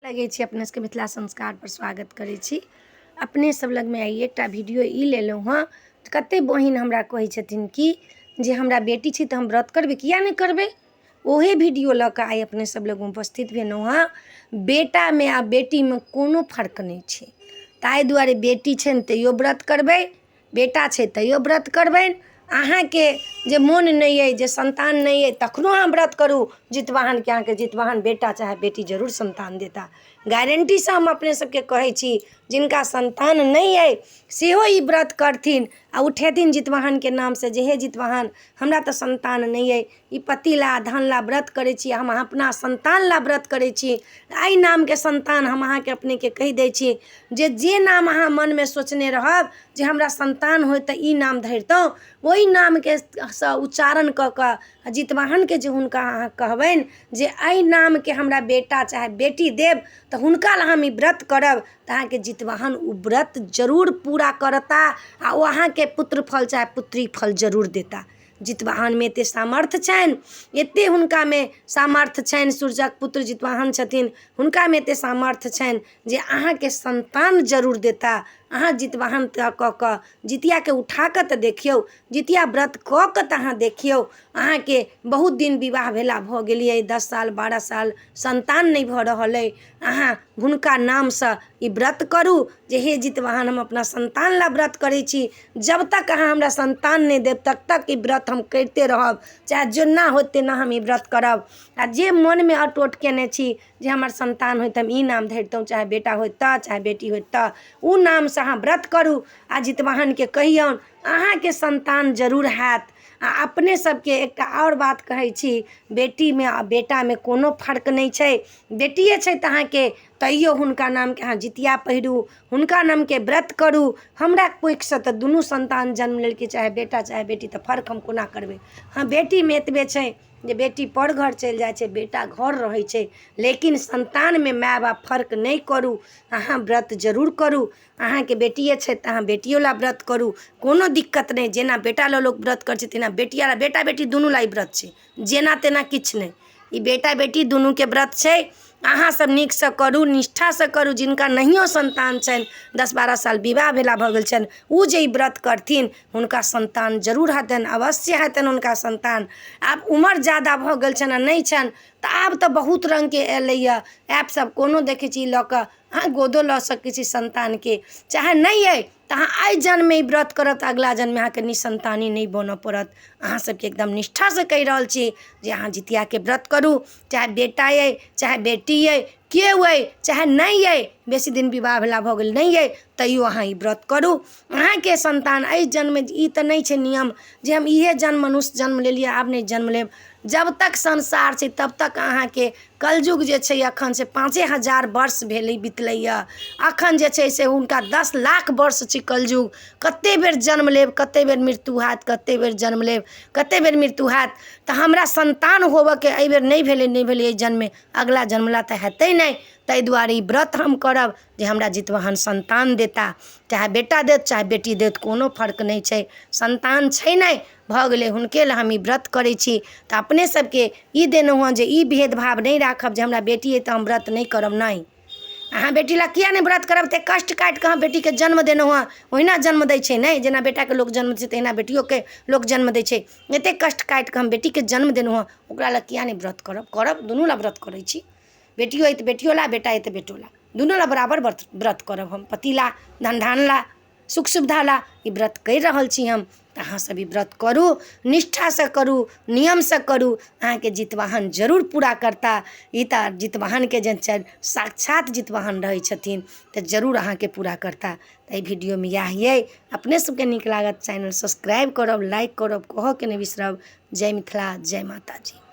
लगै छी अपने सबके मिथिला संस्कारपर स्वागत करै छी। अपने सब लगमे आइ एकटा वीडियो ई लेलहुँ हँ। कते बहिन हमरा कहै छथिन कि जे हमरा बेटी छै तऽ हम व्रत करबै, किया नहि करबै? ओहे वीडियो लऽ कऽ आइ अपने सब लगमे उपस्थित भेलहुँ हँ। बेटामे आ बेटीमे कोनो फर्क नहि छै, ताहि दुआरे बेटी छनि तैयो व्रत करबै, बेटा छै तैयो व्रत करबनि। अहाँके जे मोन नहि अइ, जे सन्तान नहि अइ, तखनो अहाँ व्रत करू जितवाहनके, अहाँके जितवाहन बेटा चाहे बेटी जरूर सन्तान देता, गारंटीसँ हम अपने सबके कहै छी। जिनका सन्तान नहि अइ सेहो ई व्रत करथिन आ उठेथिन जितवाहनके नामसँ जे हे जितवाहन, हमरा तऽ सन्तान नहि अइ, ई पति ला धन ला व्रत करै छी, हम अपना सन्तान ला व्रत करै छी, एहि नामके सन्तान हम अहाँके अपनेके कहि दै छी जे नाम अहाँ मनमे सोचने रहब जे हमरा सन्तान होय तऽ ई नाम धरितहुँ, ओहि नामके सँ उच्चारण कऽ कऽ जितवाहनके जे हुनका अहाँ कहबनि जे एहि नामके हमरा बेटा चाहे बेटी देब तऽ हुनका लए हम ई व्रत करब, तऽ अहाँके जितवाहन ओ व्रत जरूर पूरा करता आ ओ अहाँके पुत्र फल चाहे पुत्री फल जरूर देता। जितवाहनमे एतेक सामर्थ्य छनि, एतेक हुनकामे सामर्थ्य छनि। सूर्यक पुत्र जितवाहन छथिन, हुनकामे एतेक सामर्थ्य छनि जे अहाँके सन्तान जरूर देता। अहाँ जितवाहन कऽ कऽ जितियाके उठा कऽ तऽ देखियौ, जितिया व्रत कऽ कऽ तऽ अहाँ देखियौ। अहाँके बहुत दिन विवाह भेला भऽ गेलियै 10 साल 12 साल, सन्तान नहि भऽ रहल अइ, अहाँ हुनका नामसँ ई व्रत करू जे हे जितवाहन, हम अपना सन्तान लए व्रत करै छी, जब तक अहाँ हमरा सन्तान नहि देब तब तक ई व्रत हम करिते रहब, चाहे जेना होत तेना हम ई व्रत करब। आ जे मनमे अटोट कयने छी जे हमर सन्तान होइत हम ई नाम धरितहुँ, चाहे बेटा होइत तऽ चाहे बेटी होइत तऽ, ओ नामसँ अहाँ व्रत करू आ जितवाहनके कहियौन, अहाँके सन्तान जरूर हैत। आ अपने सबके एकटा आओर बात कहै छी, बेटीमे आ बेटामे कोनो फर्क नहि छै। बेटिए छै तऽ अहाँके तैयो हुनका नामके अहाँ जितिया पहिरू, हुनका नामके व्रत करू। हमरा कोखिसँ तऽ दुनू सन्तान जन्म लेलकै, चाहे बेटा चाहे बेटी, तऽ फर्क हम कोना करबै? हँ, बेटीमे एतबे छै जे बेटी पर घर चलि जाइ छै, बेटा घर रहै छै, लेकिन सन्तानमे माय बाप फर्क नहि करू। अहाँ व्रत जरूर करू। अहाँके बेटिए छै तऽ अहाँ बेटियो लए व्रत करू, कोनो दिक्कत नहि। जेना बेटा लए लोक व्रत करै छै तेना बेटिया लए, बेटा बेटी दुनू लए ई व्रत छै, जेना तेना किछु नहि, ई बेटा बेटी दुनूके व्रत छै। अहाँ सब नीकसँ करू, निष्ठासँ करू। जिनका नहियो सन्तान छनि, 10 12 साल विवाह भेला भऽ गेल छनि, ओ जे ई व्रत करथिन हुनका सन्तान जरूर हेतनि, अवश्य हेतनि हुनका सन्तान। आब उमर जादा भऽ गेल छनि आ नहि छनि तऽ आब तऽ बहुत रङ्गके एलैए ऐप सब, कोनो देखै छी लऽ कऽ अहाँ गोदो लऽ सकै छी सन्तानके। चाहे नहि अइ तऽ अहाँ एहि जन्ममे ई व्रत करब तऽ अगिला जन्ममे अहाँके निःसन्तानी नहि बनऽ पड़त। अहाँ सबके एकदम निष्ठासँ कहि रहल छी जे अहाँ जितियाके व्रत करू, चाहे बेटा अइ चाहे बेटी अइ, केओ अइ चाहे नहि अइ, बेसी दिन विवाह भेला भऽ गेल नहि अइ, तैयो अहाँ ई व्रत करू, अहाँके सन्तान एहि जन्ममे। ई तऽ नहि छै नियम जे हम इएहे जन्म मनुष्य जन्म लेलियै आब नहि जन्म लेब। जब तक संसार छै तब तक अहाँके कलयुग जे छै एखन से 5000 वर्ष भेलै बितलैए, एखन जे छै से हुनका 10 लाख वर्ष छै कलयुग। कते बेर जन्म लेब, कते बेर मृत्यु हैत, कते बेर जन्म लेब, कते बेर मृत्यु हैत, तऽ हमरा सन्तान होबऽके एहिबेर नहि भेलै, नहि भेलै एहि जन्ममे, अगिला जन्म लए तऽ हेतै नहि, ताहि दुआरे ई व्रत हम करब जे हमरा जितवाहन सन्तान देता, चाहे बेटा देत चाहे बेटी देत, कोनो फर्क नहि छै। सन्तान छै नहि भऽ गेलै, हुनके लए हम ई व्रत करै छी। तऽ अपने सबके ई देलहुँ हँ जे ई भेदभाव नहि राखब जे हमरा बेटी अइ तऽ हम व्रत नहि करब। नहि, अहाँ बेटी लए किएक नहि व्रत करब? एतेक कष्ट काटि कऽ अहाँ बेटीके जन्म देलहुँ हँ, ओहिना जन्म दै छै ने, जेना बेटाके लोक जन्म दै छै तहिना बेटियोके लोक जन्म दै छै। एतेक कष्ट काटि कऽ हम बेटीके जन्म देलहुँ हँ, ओकरा लए किएक नहि व्रत करब? करब, दुनू लए व्रत करै छी। बेटियो अइ तऽ बेटियो लए, बेटा अइ तऽ बेटो लए, दुनू लए बराबर व्रत व्रत करब हम। पति लए, धन धान लए, सुख सुविधा लए ई व्रत करि रहल छी हम। तऽ अहाँसभ ई व्रत करू, निष्ठासँ करू, नियमसँ करू, अहाँके जितवाहन जरूर पूरा करता। ई तऽ जितवाहनके जे छनि, साक्षात जितवाहन रहै छथिन, तऽ जरूर अहाँके पूरा करता। तऽ एहि वीडियोमे इएह अइ। अपने सबके नीक लागत चैनल सब्सक्राइब करब, लाइक करब, कहऽके नहि बिसरब। जय मिथिला, जय माताजी।